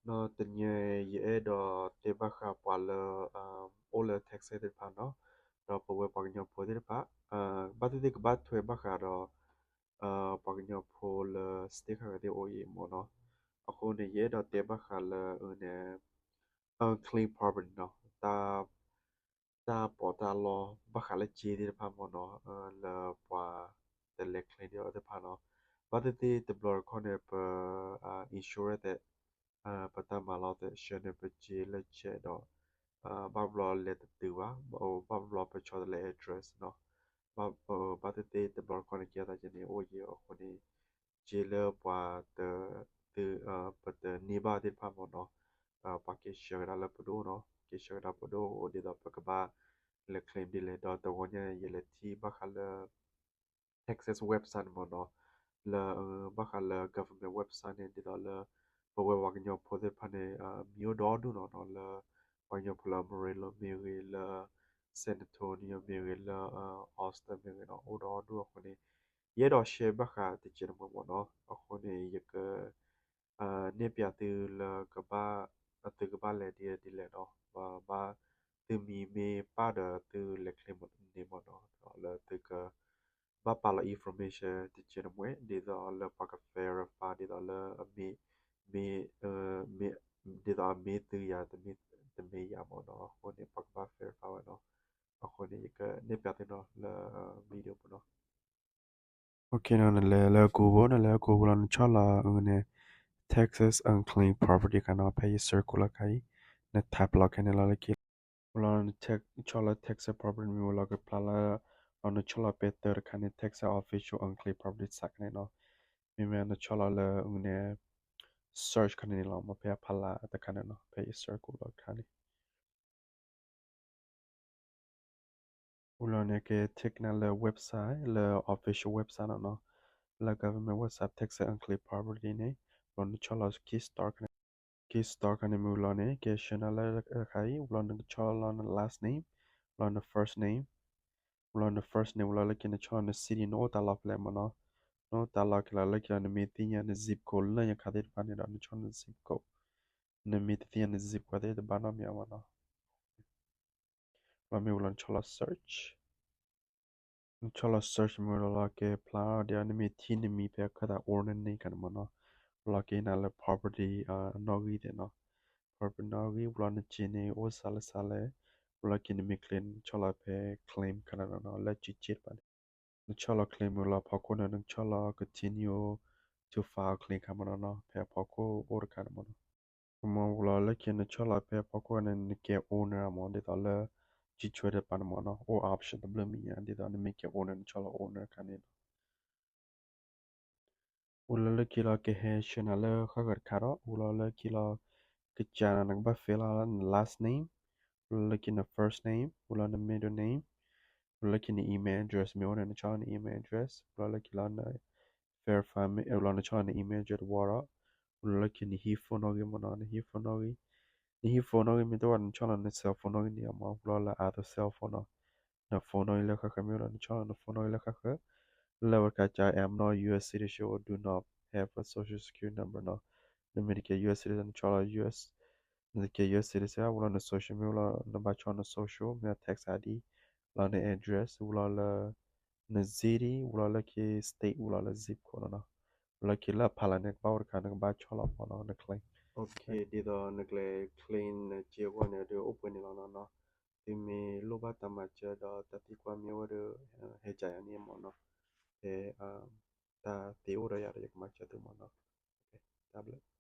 ဒီးတနံၤအံၤ ယအဲၣ်ဒိးတဲဘၣ်ဃးပှၤလၢ အိၣ်လၢ Texas သ့ၣ်တဖၣ်နီၤ, ဒီးပဝဲပှၤကညီဖိသ့ၣ်တဖၣ် ဘၣ်သ့ၣ်သ့ၣ်ကဘၣ်ထွဲဘၣ်ဃးဒီး ပှၤကညီဖိလၢ state ဃၣ်ဃၢၤသ့ၣ်အိၣ်အံၤမ့ၢ်နီၤ. အဃိန့ၣ် ယအဲၣ်ဒိးတဲဘၣ်ဃးလၢ န့ၣ် unclaimed property နီၤ, တၢ်ပီးတၢ်လီဘၣ်ဃးလၢစ့သ့ၣ်တဖၣ်မ့ၢ်နီၤ, လၢပှၤတလဲၤ claim ဒံးအီၤသ့ၣ်တဖၣ်နီၤ. ဘၣ်သ့ၣ်သ့ၣ်တဘျီတခီၣ်န့ၣ် ပ insurance သ့ၣ် ပတၢ်မၤလီၤသ့ၣ် ဆှၢန့ၢ်ပစ့လၢ check ဒီး ဘၣ်ဘျီလဲၤတတုၤဘၣ်, ဘၣ်ဘျီပဆီတလဲ address နီၤ. ဘၣ်သ့ၣ်သ့ၣ်တဘျီတခီၣ်န့ၣ် ကဲသးကန့ၣ်အိၣ်ယံၤအဃိန့ၣ် စ့လၢပှၤ ပတန့ၢ်ဘၣ်သ့ၣ်တဖၣ်မ့ၢ်နီၤ, ပှၤက့ၤဆှၢကဒါလၢပဒိၣ်နီၤ, က့ၤဆှၢကဒါပဒိၣ်အိၣ် ဒ်သိးပကဘၣ်လဲၤ claim ဒ်လဲၣ်. ဒီးတဂီၤညါ ယလဲၤထံၣ်ဘၣ်ဃးလၢ Texas website န့ၣ်မ့ၢ်နီၤ, လၢ ဘၣ်ဃးလၢ government website န့ၣ် ဒ်သိးလၢ ပဝဲပှၤကညီဖိသ့ၣ်တဖၣ်န့ၣ် မံၤအိၣ်ဒီဒူၣ်နီၤနီၤ, လၢပှၤကညီဖိလၢ Amarillo မ့ၢ်ဂ့ၤ, လၢ San Antonio မ့ၢ်ဂ့ၤ, လၢ Austin မ့ၢ်ဂ့ၤနီၤ, အိၣ်ဒီဒူၣ်အဃိန့ၣ် ယအဲၣ်ဒိး share ဘၣ်ဃးတစဲးတမှဲၤမ့ၢ်နီၤ. အဃိန့ၣ် ယက န့ၢ်ပၠးသုလၢကဘၣ် သုကဘၣ်လဲၤဒ်လဲၣ်ဒ်လဲၣ်နီၤ, ဘၣ် သုမံၤမ့ၢ်ပာ်ဒီးသုလဲၤ claim န့ၣ်မ့ၢ်နီၤ, ဒီးလၢသုက ဘၣ်ပာ်လီၤ information တစဲးတမှဲၤ ဒ်သိးလၢပှၤက verify ဒ်သိးလၢ မ့ၢ် ဒ်သိးအမ့ၢ်သုယၤ တမ့ၢ်ယၤမ့ၢ်နီၤ, အဃိန့ၣ် ပှၤကဘၣ် verify ဝဲနီၤ. အဃိန့ၣ် ယကန့ၢ်ပၠးသုနီၤလၢ video ပူၤနီၤ. Okay နီၤ, နလဲၤလၢ Google, နလဲၤလၢ Google လီၤ နဆီၣ်လီၤန့ၣ် Texas unclaimed property ခါနီၤ, ဖဲယ search လီၤခါအံၤ န type လီၤခဲန့ၣ်လီၤလၢခံ ဝံၤလီၤ နဆီၣ်လီၤ Texas property မ့ၢ်ဝံၤလီၤကဖျါလၢ လီၤနဆီၣ်လီၤပဲတၢတခါန့ၣ် Texas official unclaimed property site ခါန့ၣ်နီၤ. မ့မ့ၢ်နဆီၣ်လီၤလၢန့ၣ် search ခါန့ၣ်န့ၣ်လီၤ, မ့ၢ်ဖဲအဖီလာ်တခါန့ၣ်နီၤ, ဖဲယ search လီၤခါန့ၣ် ဝံၤလီၤန့ၣ် က take နၤလၢ website လၢ official website နီၤနီၤ, လၢ government website Texas unclaimed property န့ၣ်, ဝံၤလီၤနဆီၣ်လီၤ က့ start ခါန့ၣ်, က့ start ခါန့ၣ်မ့ၢ်ဝံၤလီၤန့ၣ် ကဲဆှၢနၤလၢတခါအံၤ, ဝံၤလီၤနကဆီၣ်လီၤန last name, ဝံၤလီၤန first name, ဝံၤလီၤန first name ဝံၤလီၤလၢခံနဆီၣ်လီၤန city နအိၣ်တၢ်လီၢ်ဖဲလဲၣ်မ့ၢ်နီၤ, နအိၣ်တၢ်လီၢ်က့ၤလီၤလၢခံလီၤ နမ့ၢ်သ့ၣ်ညါန zip code လၢညါခါသ့ၣ်တဖၣ်န့ၣ်ဒီး နဆီၣ်လီၤန zip code, နမ့ၢ်တသ့ၣ်ညါန zip code သ့ၣ်တဘၣ်နီတမံၤမ့ၢ်နီၤ. လီၤမ့ၢ်ဝံၤလီၤနဆီၣ်လီၤ search, နဆီၣ်လီၤ search မ့ၢ်ဝံၤလီၤလီၤ ကဲဖျါဒီး နမ့ၢ်ထံၣ်နမံၤဖဲအခၢၣ်သး owner name ခါန့ၣ်မ့ၢ်နီၤ, ဝံၤလီၤက့ၤနၤလၢ property နီၣ်ဂံၢ်သ့ၣ်နီၤ, property နီၣ်ဂံၢ် ဝံၤလီၤနစ့န့ၣ် အိၣ်စးလၢစးလဲၣ်, ဝံၤလီၤက့ၤနမ့ၢ် claim နဆီၣ်လီၤဖဲ claim ခါန့ၣ်နီၤ လၢက့ၤက့ၤတဖၣ်န့ၣ်, နဆီၣ်လီၤ claim မ့ၢ်လီၤဖီခိၣ်န့ၣ် နဆီၣ်လီၤ continue to file claim ခါမ့ၢ်နီၤနီၤ ဖဲအဖီခိၣ်အိၣ်တခါန့ၣ်မ့ၢ်နီၤ. မ့ၢ်ဝံၤလီၤလၢခံနဆီၣ်လီၤဖဲအဖီခိၣ်န့ၣ် နကဲ owner မ့ၢ် ဒ်သိးလၢ ကံဆွဲတပၤန့ၣ်မ့ၢ်နီၤ အိၣ် option တဘျုးမံၤညါ ဒ်သိးနမ့ၢ်ကဲ owner နဆီၣ်လီၤ owner ခါန့ၣ်နီၤ. ဝံၤလီၤလၢခံလီၤကဟဲဆှၢနၤလၢဃၣ်ဃၢၤတခါဒီး ဝံၤလီၤလၢခံလီၤ ကစၢ်နၤနကဘၣ် fill လီၤန last name, ဝံၤလီၤလၢခံန first name, ဝံၤလီၤန middle name, ဝံၤလၢခံန email address မ့ၢ်အိၣ်န့ၣ် နဆီၣ်လီၤန email address, ဝံၤလီၤလၢခံလီၤန verify မ့ၢ် ဝံၤလီၤနဆီၣ်လီၤန email address တဝီဒီး ဝံၤလီၤလၢခံနဟံၣ် phone နီၣ်ဂံၢ်မ့ၢ်နီၤ နဟံၣ် phone နီၣ်ဂံၢ်, နဟံၣ် phone နီၣ်ဂံၢ်မ့ၢ်တအိၣ်ဘၣ်ဒီး နဆီၣ်လီၤန cell phone နီၣ်ဂံၢ်န့ၣ်မ့ၢ် ဝံၤလီၤလၢ other cell phone နီၤ, န phone နီၣ်ဂံၢ်လၢဃၣ်ဃၢၤမ့ၢ်အိၣ်ဒီး နဆီၣ်လီၤန phone နီၣ်ဂံၢ်လၢဃၣ်ဃၢၤ, လၢဝဲတခါက I'm not U S citizen or do not have a social security number နီၤ, နမ့ၢ်တကဲ U S citizen နဆီၣ်လီၤ U S, နတကဲ U S citizen ဝံၤလီၤန social မ့ၢ်အိၣ်လီၤ နဘၣ်ဆီၣ်န social မ့ၢ် tax ID, လီၤန address ဝံၤလီၤလၢ န city ဝံၤလီၤလၢခံ state ဝံၤလီၤလၢ zip code နီၤနီၤ, ဝံၤလီၤခံလၢအဖီလာ်န့ၣ် ကဘၣ်အိၣ်တခါ နကဘၣ်ဆီၣ်လီၤမ့ၢ်နီၤ န claim. Okay, ဒ်သိးနကလဲၤ claim နစ့အဂီၢ်န့ၣ်ဒီး အိၣ်ပှဲၤန့ၣ်လီၤနီၤနီၤ, သုမ့ၢ်လိၣ်ဘၣ်တၢ်မၤစၢၤဒီးတၢ်သံကွၢ်မ့ၢ်အိၣ်ဒီး ဟဲကးယၤန့ၣ်မ့ၢ်နီၤ, ဖဲ တၢ်သ့အိၣ်ဒီးယၤဒီး ယကမၤစၢၤသုမ့ၢ်နီၤ, တၢ်ဘျုး.